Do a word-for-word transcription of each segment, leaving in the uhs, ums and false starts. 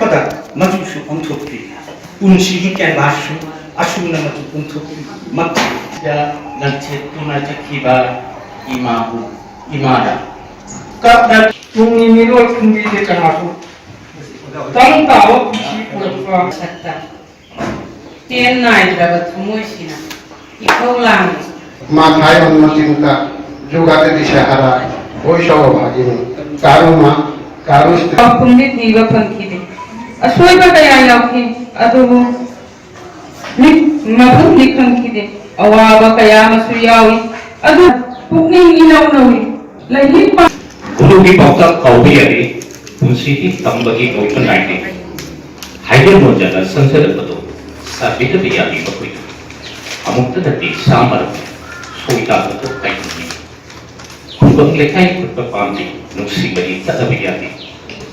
ꯄꯗ ꯃꯆꯨꯁꯨ ꯑꯣꯟꯊꯣꯛꯄꯤ꯫ ꯄꯨꯟꯁꯤꯒꯤ ꯀꯦꯟꯚꯥꯁꯁꯨ ꯑꯁꯨꯝꯅ ꯃꯆꯨ ꯑꯣꯟꯊꯣꯛꯄꯤ꯫ ꯃꯛꯇ ꯂꯟꯊꯦꯠꯇꯨꯅ ꯆꯠꯈꯤꯕ ꯏꯃꯥꯕꯨ, ꯏꯃꯥꯅ ꯀꯞꯅ ꯇꯨꯡꯒꯤ ꯃꯤꯔꯣꯜ ꯈꯪꯕꯤꯗꯦ ꯀꯅꯥꯁꯨ꯫ ꯇꯪ ꯇꯥꯕ ꯄꯨꯟꯁꯤ ꯄꯨꯔꯛꯄ ꯃꯁꯛꯇ ꯆꯦꯟ ꯅꯥꯏꯗ꯭ꯔꯕ ꯊꯃꯣꯏꯁꯤꯅ ꯏꯊꯧ ꯂꯥꯡꯏ꯫ মাথায় অন্য চিন্তা, যোগাতে দিশেহারা, বৈষম্য ভাগিনী, কারু মা, কারু স্ত্রী। ꯄꯥꯎꯈꯨꯝꯗꯤ ꯊꯤꯕ ꯐꯪꯈꯤꯗꯦ꯫ ꯑꯁꯣꯏꯕ ꯀꯌꯥ ꯌꯥꯎꯈꯤ, ꯑꯗꯨꯕꯨ ꯃꯤꯠ ꯃꯐꯝꯗꯤ ꯈꯪꯈꯤꯗꯦ꯫ ꯑꯋꯥꯕ ꯀꯌꯥ ꯑꯃꯁꯨ ꯌꯥꯎꯏ, ꯑꯗꯨ ꯄꯨꯛꯅꯤꯡ ꯏꯅꯧ ꯅꯧꯏ꯫ ꯂꯥꯏꯅꯤꯡ ꯄꯥ- ꯒꯨꯔꯨꯒꯤ ꯄꯥꯎꯇꯥꯛ ꯀꯥꯎꯕ ꯌꯥꯗꯦ, ꯄꯨꯟꯁꯤꯗꯤ ꯇꯝꯕꯒꯤ ꯂꯣꯏꯕ ꯅꯥꯏꯗꯦ꯫ ꯍꯥꯏꯖꯟ ꯃꯣꯟꯖꯟꯅ ꯆꯪꯖꯔꯛꯄꯗꯨ ꯁꯥꯕꯤꯗꯕ ꯌꯥꯗꯦ ꯃꯈꯣꯏꯗ꯫ ꯑꯃꯨꯛꯇꯗꯗꯤ ꯁꯥꯃꯔꯣꯏ ꯁꯣꯏ ꯇꯥꯕꯗꯨ ꯀꯥꯏꯅꯤ꯫ ꯈꯨꯡꯒꯪ ꯂꯩꯀꯥꯏ ꯈꯨꯠꯄ ꯄꯥꯝꯗꯦ, ꯅꯨꯡꯁꯤꯕꯗꯤ ꯇꯠꯂꯕ ꯌꯥꯗꯦ꯫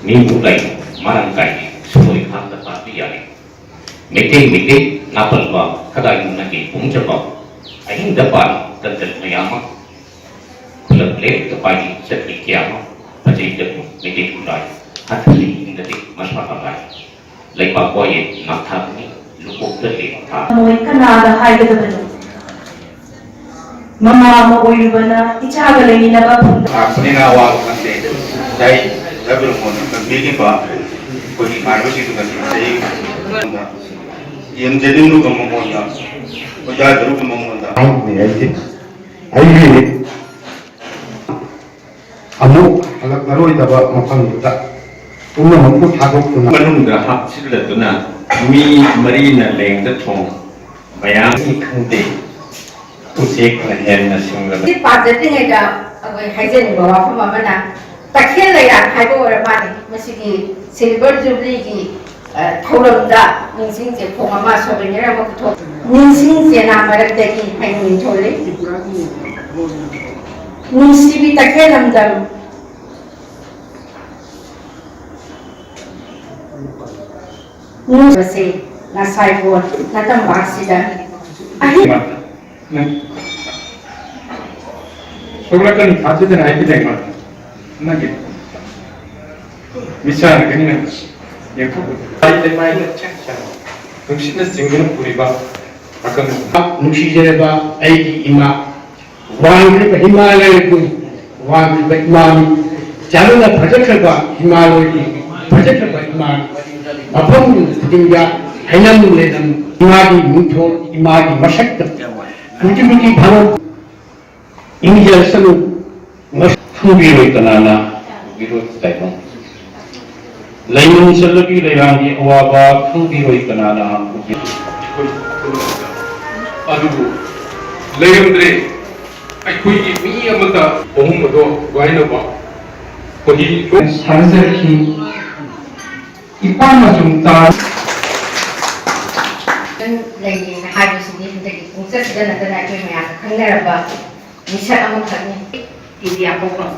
ꯃꯤꯕꯨ ꯂꯩ ꯃꯔꯥꯡ ꯀꯥꯏꯗꯦ, ꯁꯣꯏ ꯍꯥꯞꯇ ꯄꯥꯝꯕ ꯌꯥꯗꯦ꯫ ꯃꯩꯇꯩ ꯃꯩꯇꯩ ꯅꯥꯄꯜꯕ ꯈꯗꯥꯏꯃꯨꯛꯅꯒꯤ ꯄꯨꯡꯖꯕ ꯑꯍꯤꯡꯗ ꯄꯥꯟ ꯇꯟꯖꯜ ꯃꯌꯥꯝ ꯑꯃ ꯈꯨꯂꯛ ꯂꯩꯔꯛꯇ ꯄꯥꯏꯔꯤ ꯆꯠꯂꯤ ꯀꯌꯥ ꯑꯃ ꯐꯖꯩꯗꯕꯨ ꯃꯩꯇꯩ ꯈꯨꯟꯅꯥꯏ ꯍꯟꯊꯅ ꯍꯤꯡꯗꯗꯤ ꯃꯁꯥ ꯃꯉꯥꯏ ꯂꯩꯄꯥꯛ ꯋꯥꯌꯦꯜ ꯉꯥꯛꯊꯥꯒꯅꯤ ꯂꯨꯀꯣꯛꯇ ꯂꯦꯛ ꯊꯥ ꯃꯣꯏ ꯀꯅꯥꯗ ꯍꯥꯏꯒꯗꯕꯅꯣ? ꯃꯃꯥ ꯑꯃ ꯑꯣꯏꯔꯨꯕꯅ ꯏꯆꯥꯒ ꯂꯩꯃꯤꯟꯅꯕ ꯐꯪꯗꯕ ꯂꯥꯛꯄꯅꯤꯅ ꯑꯋꯥꯕ ꯈꯪꯗꯦ꯫ ꯉꯁꯥꯏ ꯔꯕꯤꯔꯃꯣꯍꯟꯅ ꯈꯪꯕꯤꯈꯤꯕ ꯑꯩꯈꯣꯏꯒꯤ ꯏꯃꯥꯟꯅꯕꯁꯤꯡꯗꯨ ꯉꯁꯤ ꯆꯍꯤ ꯌꯦꯡꯖꯅꯤꯡꯂꯨꯕ ꯃꯉꯣꯟꯗ, ꯈꯣꯏꯗꯥꯖꯔꯨꯕ ꯃꯉꯣꯟꯗ꯫ ꯍꯥꯏꯕꯅꯤ ꯑꯩꯒꯤ, ꯑꯩꯒꯤ ꯑꯃꯨꯛ ꯍꯜꯂꯛꯂꯔꯣꯏꯗꯕ ꯃꯐꯝꯗꯨꯗ ꯄꯨꯝꯅꯃꯛꯄꯨ ꯊꯥꯗꯣꯛꯇꯨꯅ ꯃꯅꯨꯡꯗ ꯍꯥꯞꯆꯤꯜꯂꯗꯨꯅ ꯃꯤ ꯃꯔꯤꯅ ꯂꯦꯡꯗ ꯊꯣꯡ ꯃꯌꯥꯝ ꯈꯪꯗꯦ꯫ ꯎꯆꯦꯛꯅ ꯍꯦꯟꯅ ꯁꯤꯡꯂꯕ ꯁꯤ ꯄꯥꯖꯗ꯭ꯔꯤꯉꯩꯗ ꯑꯩꯈꯣꯏ ꯍꯥꯏꯖꯅꯤꯡꯕ ꯋꯥꯐꯝ ꯑꯃꯅ, ꯇꯈꯦꯜ ꯂꯩꯔꯥꯛ ꯍꯥꯏꯕ ꯑꯣꯏꯔ ꯃꯥꯜꯂꯦ꯫ ꯃꯁꯤꯒꯤ ꯁꯤꯜꯚꯔ ꯖꯨꯕ꯭ꯂꯤꯒꯤ, ꯑ, ꯊꯧꯔꯝꯗ ꯅꯤꯡꯁꯤꯡ ꯆꯦꯐꯣꯡ ꯑꯃ, ꯁꯣꯚꯦꯅꯤꯌꯔ ꯑꯃ ꯄꯨꯊꯣꯛ-, ꯅꯤꯡꯁꯤꯡ ꯆꯦꯅꯥ ꯃꯔꯛꯇꯒꯤ ꯍꯌꯦꯡ ꯊꯣꯜꯂꯤ꯫ ꯅꯨꯡꯁꯤꯕꯤ ꯇꯈꯦꯜ ꯂꯝꯗꯝ, ꯅꯨꯡꯁꯦ ꯉꯁꯥꯏꯕꯣ ꯅꯇꯝꯕꯥꯛꯁꯤꯗ ꯑꯍꯤꯡ ꯅꯪ ꯁꯣꯛꯂꯛꯀꯅꯤ, ꯊꯥꯖꯗꯅ ꯍꯥꯏꯕꯤꯔꯦ ꯃꯥ꯫ ꯅꯪꯒꯤ ꯃꯤꯠꯁꯥꯅꯒꯅꯤ ꯅꯪ꯫ ꯌꯦꯡꯊꯣꯛꯄꯗ ꯂꯩꯃꯥꯏꯗ ꯆꯦꯛ ꯆꯥꯕ ꯅꯨꯡꯁꯤꯠꯅ ꯆꯤꯡꯗꯨꯅ ꯄꯨꯔꯤꯕ ꯑꯀꯪ ꯅꯨꯡꯁꯤꯖꯔꯕ ꯑꯩꯒꯤ ꯏꯃꯥ, ꯋꯥꯡꯈ꯭ꯔꯕ ꯍꯤꯃꯥꯂꯌꯕꯨ, ꯋꯥꯡꯈ꯭ꯔꯕ ꯏꯃꯥꯅꯤ, ꯆꯥꯎꯅ ꯐꯖꯈ꯭ꯔꯕ ꯍꯤꯃꯥꯂꯌꯒꯤ ꯐꯖꯈ꯭ꯔꯕ ꯏꯃꯥꯅꯤ꯫ ꯃꯐꯝ ꯈꯨꯗꯤꯡꯗ ꯍꯩꯅꯝ ꯂꯩꯅꯝ ꯏꯃꯥꯒꯤ ꯃꯤꯡꯊꯣꯜ, ꯏꯃꯥꯒꯤ ꯃꯁꯛꯇ ꯀꯨꯀꯤ ꯀꯨꯀꯤ ꯐꯥꯎ ꯏꯪꯖꯔꯁꯅꯨ꯫ ꯈꯪꯕꯤꯔꯣꯏ ꯀꯅꯥꯅ ꯎꯕꯤꯔꯣꯏ ꯇꯥꯏꯕꯪ꯫ ꯂꯩꯃꯟ ꯆꯠꯂꯕꯤ ꯂꯩꯔꯥꯡꯒꯤ ꯑꯋꯥꯕ ꯈꯪꯕꯤꯔꯣꯏ ꯀꯅꯥꯅ ꯎꯕꯤꯔꯣꯏ꯫ ꯑꯗꯨꯕꯨ ꯂꯩꯔꯝꯗ꯭ꯔꯦ꯫ ꯑꯩꯈꯣꯏꯒꯤ ꯃꯤ ꯑꯃꯠꯇ ꯑꯍꯨꯝ ꯑꯗꯣ ꯋꯥꯏꯅꯕ ꯈꯣꯏꯍꯤ ꯂꯣꯏ ꯁꯥꯟꯅꯖꯔꯛꯈꯤ꯫ ꯏꯄꯥ ꯃꯆꯨꯝ ꯇꯥ ꯂꯩꯌꯦꯅ ꯍꯥꯏꯕꯁꯤꯗꯤ ꯍꯟꯗꯛꯀꯤ ꯈꯣꯡꯆꯠꯁꯤꯗ ꯅꯠꯇꯅ ꯑꯩꯈꯣꯏ ꯃꯌꯥꯝꯅ ꯈꯪꯅꯔꯕ ꯃꯤꯁꯛ ꯑꯃꯈꯛꯅꯤ꯫ ꯀꯦ ꯕꯤ ꯌꯥꯀꯧꯕꯝ꯫